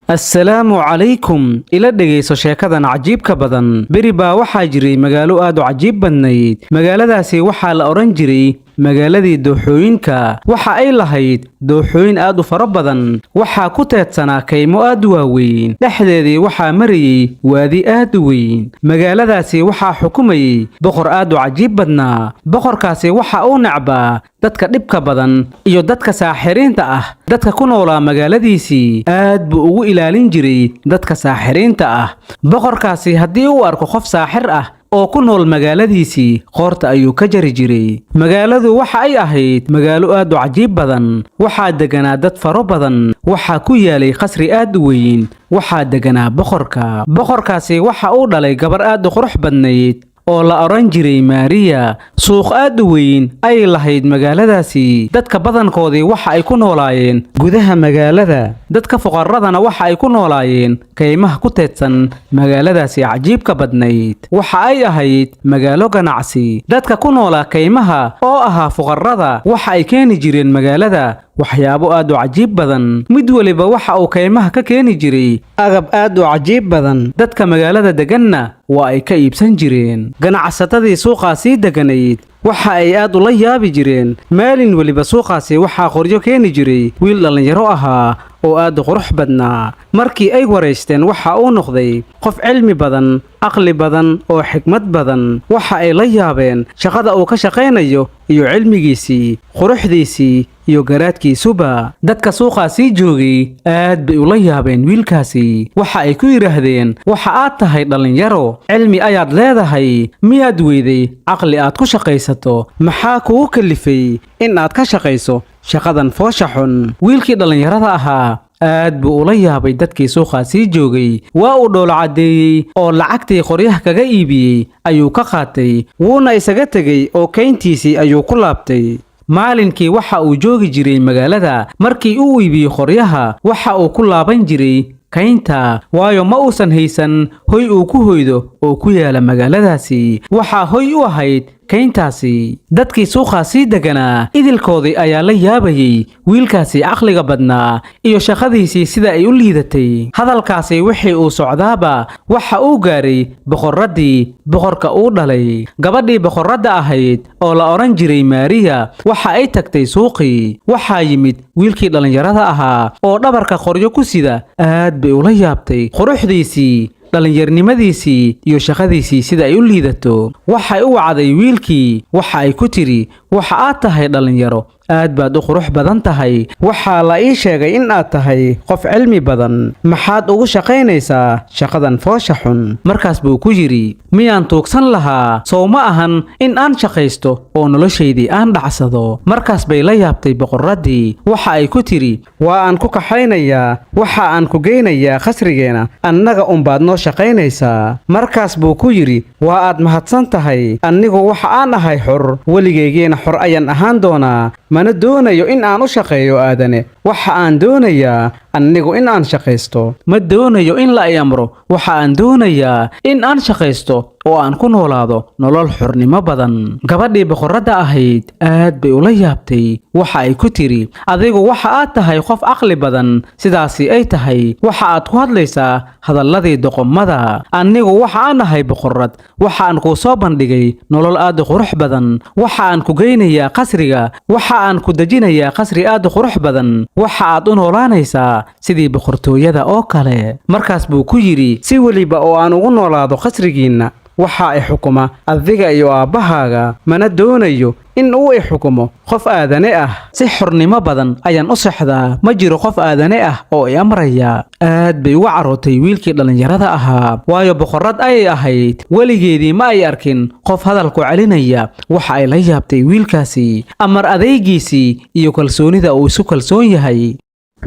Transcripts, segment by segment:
Assalaamu calaykum. Ila dhegayso sheekadan cajiibka badan. Beri baa waxaa jiray magaalo aad u cajiib badnayd. Magaaladaasi waxaa la odhan jiray magaaladii dooxooyinka. Waxa ay lahayd dooxooyin aad u faro badan. Waxaa ku teedsanaa kaymo aad u waaweyn. Dhexdeedii waxaa marayay waadi aad u weyn. Magaaladaasi waxaa xukumayay boqor aad u cajiib badnaa. Boqorkaasi waxa uu necbaa dadka dhibka badan iyo dadka saaxiriinta ah. Dadka ku noolaa magaaladiisii aad buu ugu ilaalin jiray dadka saaxiriinta ah. Boqorkaasi haddii uu arko qof saaxir ah oo ku nool magaaladiisii, qoorta ayuu ka jari jiray. Magaaladu waxa ay ahayd magaalo aad u cajiib badan. Waxaa deganaa dad faro badan. Waxaa ku yaalay qasri aad u weyn. Waxaa deganaa boqorka. Boqorkaasi waxa uu dhalay gabar aad u qurux badnayd oo la odhan jiray Maariya. Suuq aad u weyn ayay lahayd magaaladaasi. Dadka badankoodii waxa ay ku noolaayeen gudaha magaalada. Dadka fuqaradana waxa ay ku noolaayeen kaymaha ku teedsan magaaladaasi cajiibka badnayd. Waxa ay ahayd magaalo ganacsi. Dadka ku noolaa kaymaha oo ahaa fuqarada waxa ay keeni jireen magaalada waxyaabo aad u cajiib badan. Mid waliba waxa uu kaymaha ka keeni jiray agab aad u cajiib badan. Dadka magaalada deganna waa ay ka iibsan jireen. Ganacsatadii suuqaasii deganayd waxa ay aad ula yaabi jireen. Maalin weliba suuqaasi waxaa qoryo keeni jiray wiil dhallinyaro ahaa oo aad u qurux badnaa. Markii ay waraysteen, waxa uu noqday qof cilmi badan, aqli badan oo xikmad badan. Waxa ay la yaabeen shaqada uu ka shaqaynayo iyo cilmigiisii, quruxdiisii iyo garaadkiisuba. Dadka suuqaasii joogay aad bay ula yaabeen wiilkaasi. Waxa ay ku yidhaahdeen: "Waxa aad tahay dhallinyaro, cilmi ayaad leedahay, miyaad weyday caqli aad ku shaqaysato? Maxaa kugu kalifay in aad ka shaqayso shaqadan foosha xun?" Wiilkii dhallinyarada ahaa aad buu ula yaabay dadkii suuqaasii joogay. Waa uu dhoolo caddeeyey oo lacagtii qoryaha kaga iibiyey ayuu ka qaatay, wuuna isaga tegey oo kayntiisii ayuu ku laabtay. Maalinkii waxa uu joogi jiray magaalada. Markii uu iibiyo qoryaha, waxa uu ku laaban jiray kaynta, waayo ma uusan haysan hoy uu ku hoydo oo ku yaala magaaladaasi. Waxaa hoy u ahayd kayntaasi. Dadkii suuqaasii deganaa idilkoodii ayaa la yaabayey wiilkaasi caqliga badnaa iyo shaqadiisii sida ay u liidatay. Hadalkaasi wixii uu socdaaba waxa uu gaaray boqorraddii boqorka uu dhalay. Gabadhii boqorradda ahayd oo la odhan jiray Maariya waxa ay tagtay suuqii. Waxaa yimid wiilkii dhallinyarada ahaa oo dhabarka qoryo ku sida. Aad bay ula yaabtay quruxdiisii, dhallinyarnimadiisii iyo shaqadiisii sida ay u liidato. Waxay u wacday wiilkii. Waxa ay ku tidhi: "Waxa aad tahay dhallinyaro, aad baad u qurux badan tahay. Waxaa la ii sheegay in aad tahay qof cilmi badan. Maxaad ugu shaqaynaysaa shaqadan foosha xun?" Markaas buu ku yidhi: "Miyaan tuugsan lahaa? Sow ma ahan in aan shaqaysto oo noloshaydii aan dhacsado?" Markaas bay la yaabtay boqorraddii. Waxa ay ku tidhi: "Waa aan ku kaxaynayaa, waxa aan ku geynayaa khasrigeena, annaga unbaad noo shaqaynaysaa." Markaas buu ku yidhi: "Waa aad mahadsan tahay. Anigu waxa aan ahay xor, weligaygiina xor ayaan ahaan doonaa, mana doonayo in aan u shaqeeyo aadane. Waxa aan doonayaa anigu in aan shaqaysto. Ma doonayo in la i amro. Waxa aan doonayaa in aan shaqaysto oo aan ku noolaado nolol xornimo badan." Gabadhii boqorradda ahayd aad bay ula yaabtay. Waxa ay ku tidhi: "Adigu waxa aad tahay qof caqli badan, sidaasi ay tahay waxa aad ku hadlaysaa hadalladii doqomada. Anigu waxa aan ahay boqorrad. Waxa aan kuu soo bandhigay nolol aad u qurux badan. Waxa aan ku geynayaa qasriga, waxa aan ku dejinayaa qasri aad u qurux badan. Waxa aad u noolaanaysaa sidii boqortooyada oo kale." Markaas buu ku yidhi: "Si weliba oo aan ugu noolaado qasrigiinna, waxa i xukuma adiga iyo aabbahaaga. Mana doonayo in uu i xukumo qof aadane ah. Si xornimo badan ayaan u sexdaa, ma jiro qof aadane ah oo i amraya." Aad bay uga carootay wiilkii dhallinyarada ahaa, waayo boqorrad ayay ahayd, weligeedii ma ay arkin qof hadalku celinaya. Waxa ay la yaabtay wiilkaasi amar adaygiisii iyo kalsoonida uu isu kalsoon yahay.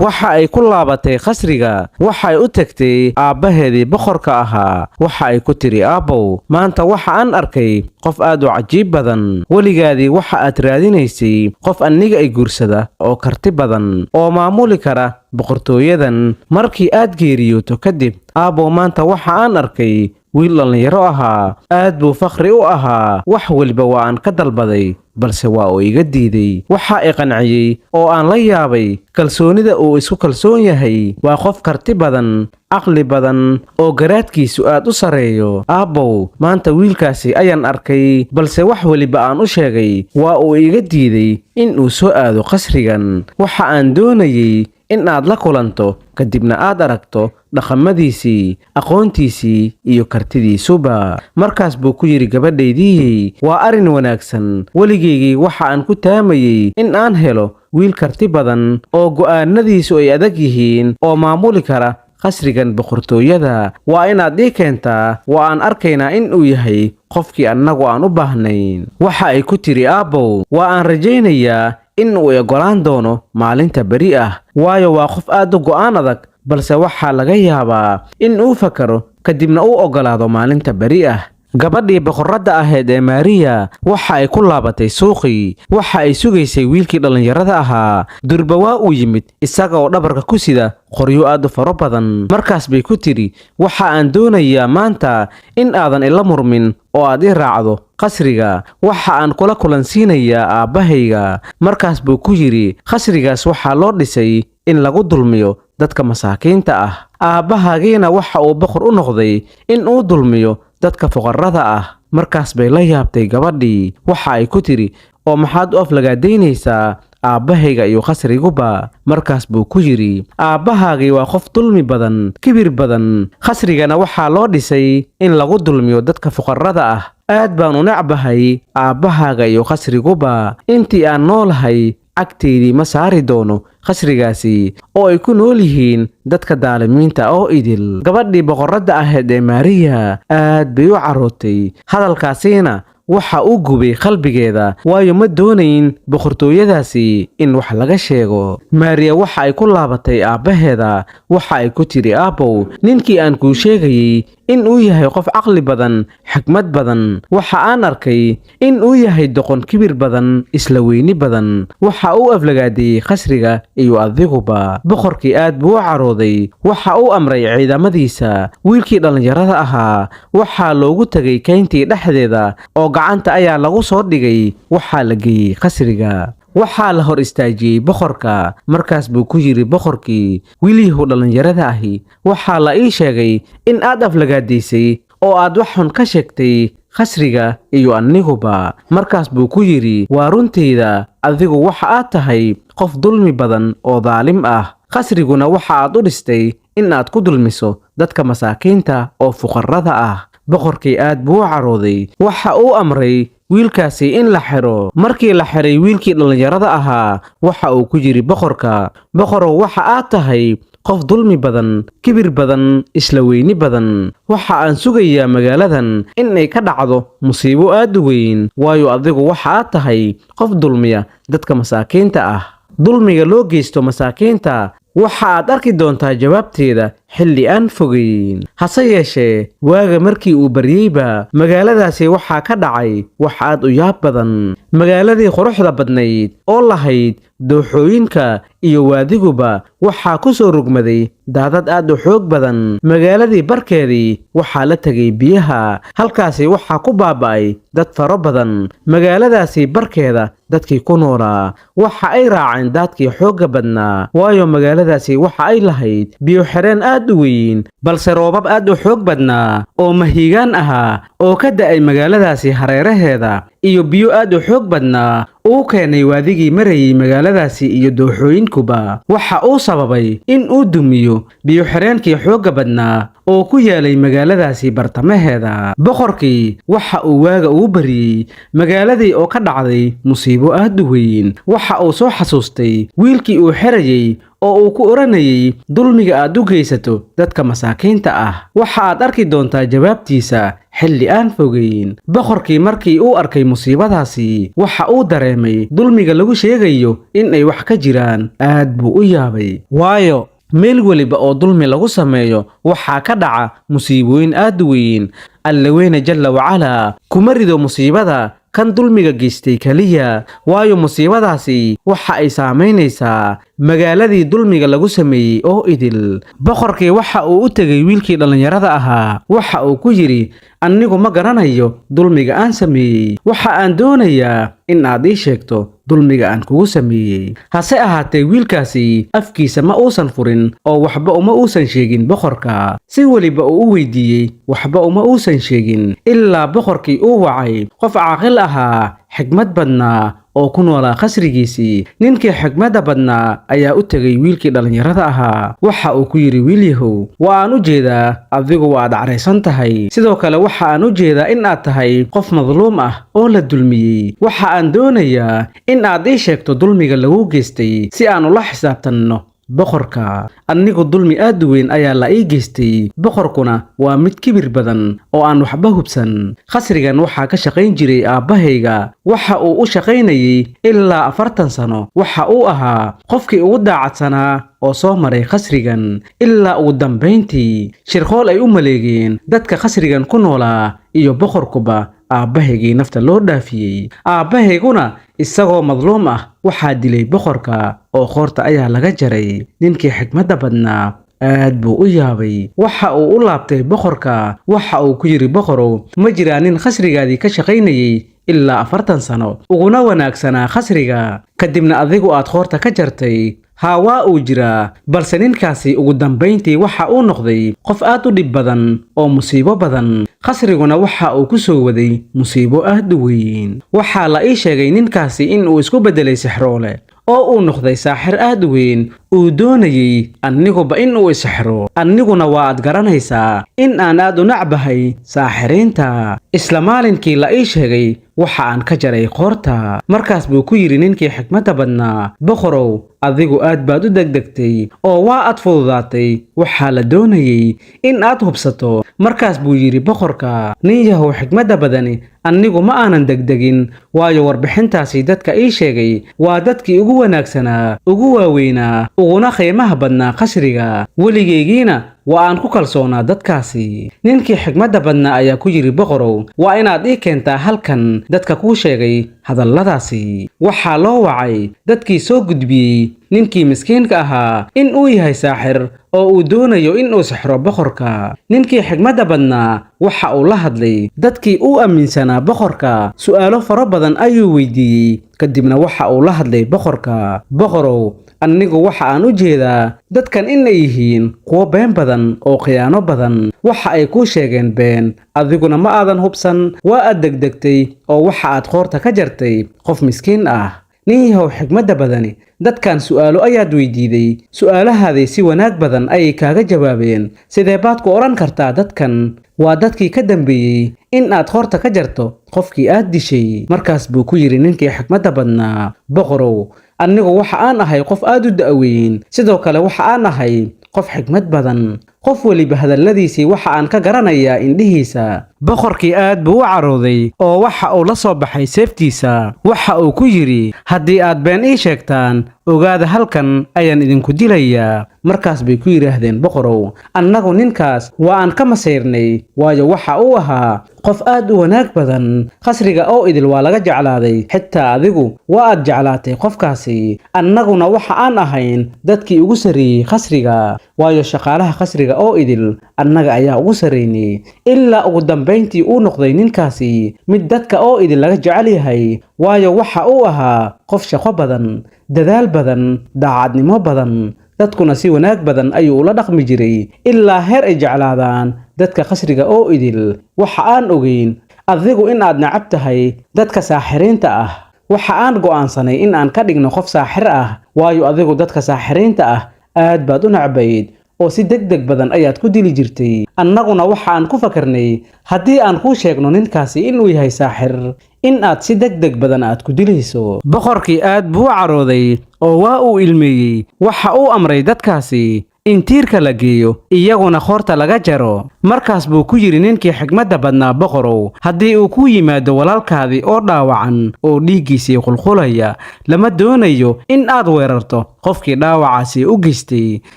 Waxa ay ku laabatay khasriga. Waxay u tagtay aabbaheedii boqorka ahaa. Waxa ay ku tidhi: "Aabbow, maanta waxa aan arkay qof aad u cajiib badan. Weligaadii waxa aad raadinaysay qof aniga i guursada oo karti badan oo maamuli kara boqortooyadan markii aad geeriyooto kadib. Aabbow, maanta waxa aan arkay Wiil dhallinyaro ahaa, aad buu fakhri u ahaa. Wax weliba waa aan ka dalbaday, balse waa uu iga diiday. Waxaa i qanciyey oo aan la yaabay kalsoonida uu isku kalsoon yahay. Waa qof karti badan, caqli badan, oo garaadkiisu aad u sarreeyo. Aabbow, maanta wiilkaasi ayaan arkay, balse wax weliba aan u sheegay waa uu iga diiday in uu soo aado qasrigan. Waxa aan doonayey in aad la kulanto, kadibna aad aragto dhaqamadiisii, aqoontiisii iyo kartidiisuba. Markaas buu ku yidhi, gabadhaydii, waa arrin wanaagsan. Weligaygii waxa aan ku taamayey in aan helo wiil karti badan oo go'aanadiisu ay adag yihiin oo maamuli kara qasrigan boqortooyada. Waa inaad ii keentaa, waa aan arkaynaa in uu yahay qofkii annagu aan u baahnayn. Waxa ay ku tidhi, aabbow, waa aan rajaynayaa in uu ogolaan doono maalinta beri ah, waayo waa qof aad u go'aan adag, balse waxaa laga yaabaa in uu fakaro, kadibna uu oggolaado maalinta beri ah. Gabadhii boqoradda ahayd ee Maariya waxa ay ku laabatay suuqii. Waxa ay sugaysay wiilkii dhallinyarada ahaa. Durba waa uu yimid, isaga oo dhabarka ku sida qoryo aad u faro badan. Markaas bay ku tidhi, waxa aan doonayaa maanta in aadan ila murmin oo aad ii raacdo qasriga. Waxa aan kula kulansiinayaa aabbahayga. Markaas buu ku yidhi, qasrigaas waxaa loo dhisay in lagu dulmiyo dadka masaakiinta ah. Aabbahaagiina waxa uu boqor u noqday in uu dulmiyo dadka fuqarada ah. Markaas bay la yaabtay gabadhii. Waxa ay ku tidhi, oo maxaad u aflagaadaynaysaa aabbahayga iyo khasriguba? Markaas buu ku yidhi, aabbahaagii waa qof dulmi badan, kibir badan, khasrigana waxaa loo dhisay in lagu dulmiyo dadka fuqarada ah. Aad baan u necbahay aabbahaaga iyo khasriguba. Intii aan noolahay cagtaydii ma saari doono khasrigaasi oo ay ku nool yihiin dadka daalimiinta oo idil. Gabadhii boqoradda ahayd ee Maariya aad bay u carootay. Hadalkaasiina waxa uu gubay qalbigeeda, waayo ma doonayn boqortooyadaasi in wax laga sheego. Maariya waxa ay ku laabatay aabbaheeda. Waxa ay ku tidhi, aabbow, ninkii aan kuu sheegayey in uu yahay qof caqli badan, xikmad badan, waxa aan arkay in uu yahay doqon kibir badan, isla weyni badan. Waxa uu aflagaadeeyey khasriga iyo adiguba. Boqorkii aad buu u carooday. Waxa uu amray ciidamadiisa. Wiilkii dhallinyarada ahaa waxaa loogu tegay kayntii dhexdeeda oo gacanta ayaa lagu soo dhigay. Waxaa la geeyey khasriga, waxaa la hor istaajiyey boqorka. Markaas buu ku yidhi boqorkii, wiilyahu dhallinyarada ahi, waxaa la ii sheegay in aad aflagaadaysay oo aad wax xun ka sheegtay khasriga iyo aniguba. Markaas buu ku yidhi, waa runtayda, adigu waxa aad tahay qof dulmi badan oo daalim ah. Khasriguna waxa aad u dhistay in aad ku dulmiso dadka masaakiinta oo fuqarada ah. Boqorkii aad buu u carooday. Waxa uu amray wiilkaasi in la xiro. Markii la xiray wiilkii dhallinyarada ahaa, waxa uu ku yidhi boqorka, boqorow, waxa aad tahay qof dulmi badan, kibir badan, isla weyni badan. Waxa aan sugayaa magaaladan in ay ka dhacdo musiibo aad u weyn, waayo adigu waxa aad tahay qof dulmiya dadka masaakiinta ah. Dulmiga loo geysto masaakiinta waxa aad arki doontaa jawaabteeda xilli aan fogeyn. Hase yeeshee, waaga markii uu baryeyba magaaladaasi waxaa ka dhacay wax aad u yaab badan. Magaaladii quruxda badnayd oo lahayd dooxooyinka iyo waadiguba waxaa ku soo rogmaday daadad aad u xoog badan. Magaaladii barkeedii waxaa la tegay biyaha. Halkaasi waxaa ku baaba'ay dad faro badan. Magaaladaasi barkeeda dadkii ku noolaa waxa ay raaceen daadkii xoogga badnaa, waayo magaaladaasi waxa ay lahayd biyo xireen aad u weyn. Balse roobab aad u xoog badnaa oo mahiigaan ahaa oo ka da'ay magaaladaasi hareeraheeda iyo biyo aad u xoog badnaa uu keenay waadigii marayay magaaladaasi iyo dooxooyinkuba, waxa uu sababay in uu dumiyo biyo xireenkii xoogga badnaa oo ku yaalay magaaladaasi bartamaheeda. Boqorkii waxa uu waaga ugu bariyey magaaladii oo ka dhacday musiibo aad u weyn. Waxa uu soo xasuustay wiilkii uu xirayey oo uu ku oranayay, dulmiga aad u geysato dadka masaakiinta ah waxa aad arki doontaa jawaabtiisa xilli aan fogeyn. Boqorkii markii uu arkay musiibadaasi, waxa uu dareemay dulmiga lagu sheegayo in ay wax ka jiraan. Aad buu u yaabay, waayo meel weliba oo dulmi lagu sameeyo waxaa ka dhaca musiibooyin aad u weyn. Alle weyne jalla wacalaa kuma rido musiibada kan dulmiga geystay keliya, waayo musiibadaasi waxa ay saamaynaysaa magaaladii dulmiga lagu sameeyey oo idil. Boqorkii waxa uu u tegay wiilkii dhallinyarada ahaa. Waxa uu ku yidhi, "Anigu ma garanayo dulmiga aan sameeyey. Waxa aan doonayaa in aad ii sheegto dulmiga aan kugu sameeyey." Hase ahaatee, wiilkaasi afkiisa ma uusan furin oo waxba uma uusan sheegin boqorka. Si weliba uu u weydiiyey, waxba uma uusan sheegin, ilaa boqorkii uu wacay qof caaqil ahaa, xigmad badnaa oo ku noolaa khasrigiisii. Ninkii xigmadda badnaa ayaa u tegay wiilkii dhallinyarada ahaa. Waxa uu ku yidhi, "Wiilyahow, waa aan u jeedaa adigu waa aad caraysan tahay. Sidoo kale waxa aan u jeedaa in aad tahay qof madluum ah oo la dulmiyey. Waxa aan doonayaa in aad ii sheegto dulmiga lagu geystay si aan ula xisaabtanno boqorka. Anigu dulmi aad u weyn ayaa la ii geystay. Boqorkuna waa mid kibir badan oo aan waxba hubsan. Khasrigan waxaa ka shaqayn jiray aabbahayga. Waxa uu u shaqaynayay ilaa 40 sano. Waxa uu ahaa qofkii ugu daacadsanaa oo soo maray khasrigan, ilaa ugu dambayntii shirqool ay u maleegeen dadka khasrigan ku noolaa iyo boqorkuba aabbahaygii nafta loo dhaafiyey. Aabbahayguna isagoo madluum ah waxaa dilay boqorka oo qoorta ayaa laga jaray." Ninkii xigmadda badnaa aad buu u yaabay. Waxa uu u laabtay boqorka. Waxa uu ku yidhi, "Boqorow, ma jiraa nin khasrigaadii ka shaqaynayay ilaa 40 sano, uguna wanaagsanaa khasriga, kadibna adigu aad qoorta ka jartay?" "Haa, waa uu jiraa, balse ninkaasi ugu dambayntii waxa uu noqday qof aad u dhib badan oo musiibo badan. Khasriguna waxa uu ku soo waday musiibo aad u weyn. Waxaa la ii sheegay ninkaasi in uu isku beddelay sixroole oo uu noqday saaxir aad u weyn. Uu doonayey aniguba in uu isixro, aniguna waa aad garanaysaa in aan aad u nacbahay saaxiriinta. Isla maalinkii la ii sheegay waxa aan ka jaray qoorta." Markaas buu ku yidhi ninkii xikmadda badnaa, "Boqorow, adigu aad baad u degdegtay oo waa aad fududaatay. Waxaa la doonayey in aad hubsato." Markaas buu yidhi boqorka, "Nin yahow xikmadda badani, anigu ma aanan degdegin, waayo warbixintaasi dadka ii sheegay waa dadkii ugu wanaagsanaa, ugu waaweynaa, uguna qiimaha badnaa qasriga. Weligaygiina waa aan ku kalsoonaa dadkaasi." Ninkii xikmadda badnaa ayaa ku yidhi, "Boqorow, waa inaad ii keentaa halkan dadka kuu sheegay hadalladaasi." Waxaa loo wacay dadkii soo gudbiyey ninkii miskiinka ahaa in uu yahay saaxir oo uu doonayo in uu sixro boqorka. Ninkii xikmadda badnaa waxa uu la hadlay dadkii uu aaminsanaa boqorka. Su'aalo faro badan ayuu weydiiyey. Kadibna waxa uu la hadlay boqorka. "Boqorow, anigu waxa aan u jeedaa dadkan inay yihiin kuwo been badan oo khiyaano badan. Waxa ay kuu sheegeen been, adiguna ma aadan hubsan. Waa aad degdegtay oo waxa aad qoorta ka jartay qof miskiin ah. Nin yahow xikmadda badani, dadkan su'aalo ayaad weydiiday. Su'aalahaaday si wanaag badan ayay kaaga jawaabeen. Sidee baad ku odhan kartaa dadkan waa dadkii ka dambeeyey in aad qoorta ka jarto qofkii aad dishay?" Markaas buu ku yidhi ninkii xikmadda badnaa, "Boqorow, anigu waxa aan ahay qof aad u da'weyn. Sidoo kale waxa aan ahay qof xikmad badan. Qof weliba hadalladiisii waxa aan ka garanayaa indhihiisa." Boqorkii aad buu u carooday oo waxa uu la soo baxay seeftiisa. Waxa uu ku yidhi, "Haddii aad been ii sheegtaan, ogaada halkan ayaan idinku dilayaa." Markaas bay ku yidhaahdeen, "Boqorow, annagu ninkaas waa aan ka masayrnay, waayo waxa uu ahaa qof aad u wanaag badan. Khasriga oo idil waa laga jeclaaday, xitaa adigu waa aad jeclaatay qofkaasi. Annaguna waxa aan ahayn dadkii ugu sarreeyey khasriga, waayo shaqaalaha khasriga oo idil annaga ayaa ugu sarreynay, ilaa ugu dambayntii uu noqday ninkaasi mid dadka oo idil laga jecel yahay, waayo waxa uu ahaa qof shaqo badan, dadaal badan, daacadnimo badan. Dadkuna si wanaag badan ayuu ula dhaqmi jiray, ilaa heer ay jeclaadaan dadka khasriga oo idil. Waxa aan ogeyn adigu in aad nacab tahay dadka saaxiriinta ah. Waxa aan go'aansanay in aan ka dhigno qof saaxir ah, waayo adigu dadka saaxiriinta ah aad baad u nacbayd oo si degdeg badan ayaad ku dili jirtay. Annaguna waxa aan ku fakarnay haddii aan kuu sheegno ninkaasi inuu yahay saaxir, in aad si degdeg badan aad ku dilayso." Boqorkii aad buu u carooday oo waa uu ilmeeyey. Waxa uu amray dadkaasi in tiirka la geeyo, iyaguna qoorta laga jaro. Markaas buu ku yidhi ninkii xigmadda badnaa, boqorow, haddii uu ku yimaado walaalkaadii oo dhaawacan oo dhiiggiisii qulqulaya, lama doonayo in aad weerarto qofkii dhaawacaasi u geystay.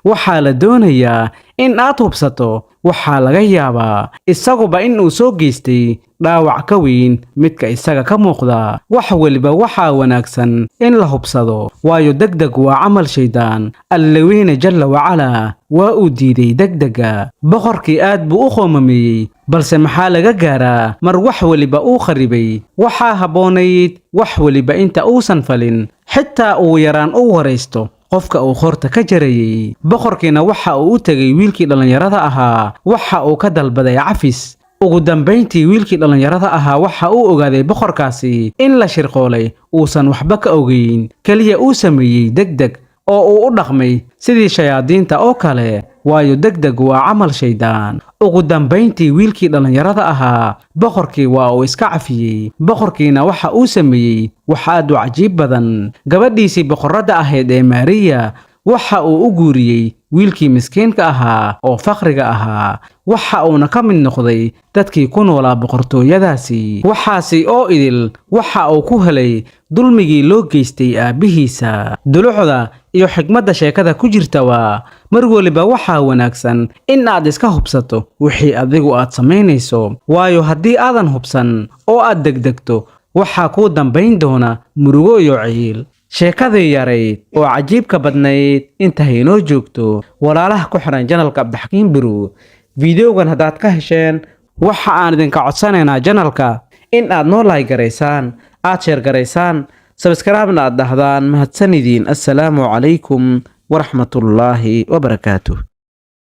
Waxaa la doonayaa in aad hubsato. Waxaa laga yaabaa isaguba in uu soo geystay dhaawac ka weyn midka isaga ka muuqda. Wax weliba waxaa wanaagsan in la hubsado, waayo degdeg waa camal shaydaan. Alleweyne jalla wacalaa waa uu diiday degdega. Boqorkii aad buu u qoomameeyey, balse maxaa laga gaaraa mar wax weliba uu kharibay? Waxaa habboonayd wax weliba inta uusan falin xitaa uu yaraan u waraysto qofka uu qoorta ka jarayey. Boqorkiina waxa uu u tegay wiilkii dhallinyarada ahaa, waxa uu ka dalbaday cafis. Ugu dambayntii wiilkii dhallinyarada ahaa waxa uu ogaaday boqorkaasi in la shirqoolay, uusan waxba ka ogeyn, keliya uu sameeyey degdeg oo uu u dhaqmay sidii shayaadiinta oo kale, waayo degdeg waa camal shaydaan. Ugu dambayntii wiilkii dhallinyarada ahaa boqorkii waa uu iska cafiyey. Boqorkiina waxa uu sameeyey wax aad u cajiib badan. Gabadhiisii boqorradda ahayd ee Maariya waxa uu u guuriyey wiilkii miskiinka ahaa oo faqriga ahaa, waxa uuna ka mid noqday dadkii ku noolaa boqortooyadaasi. Waxaasi oo idil waxa uu ku helay dulmigii loo geystay aabbihiisa. Dulucda iyo xigmadda sheekada ku jirta waa mar weliba waxaa wanaagsan in aad iska hubsato wixii adigu aad samaynayso, waayo haddii aadan hubsan oo aad degdegto, waxaa kuu dambayn doona murugo iyo ciil. Sheekadii yarayd oo cajiibka badnayd inta haynoo joogto. Walaalaha ku xiran channelka Cabdixakiin Biru, fideogan haddaad ka hesheen, waxa aan idinka codsanaynaa channelka in aad noo like garaysaan, aad share garaysaan, subscribe-na aad dhahdaan. Mahadsanidin. Assalaamu calaykum waraxmatullaahi wabarakaatuh.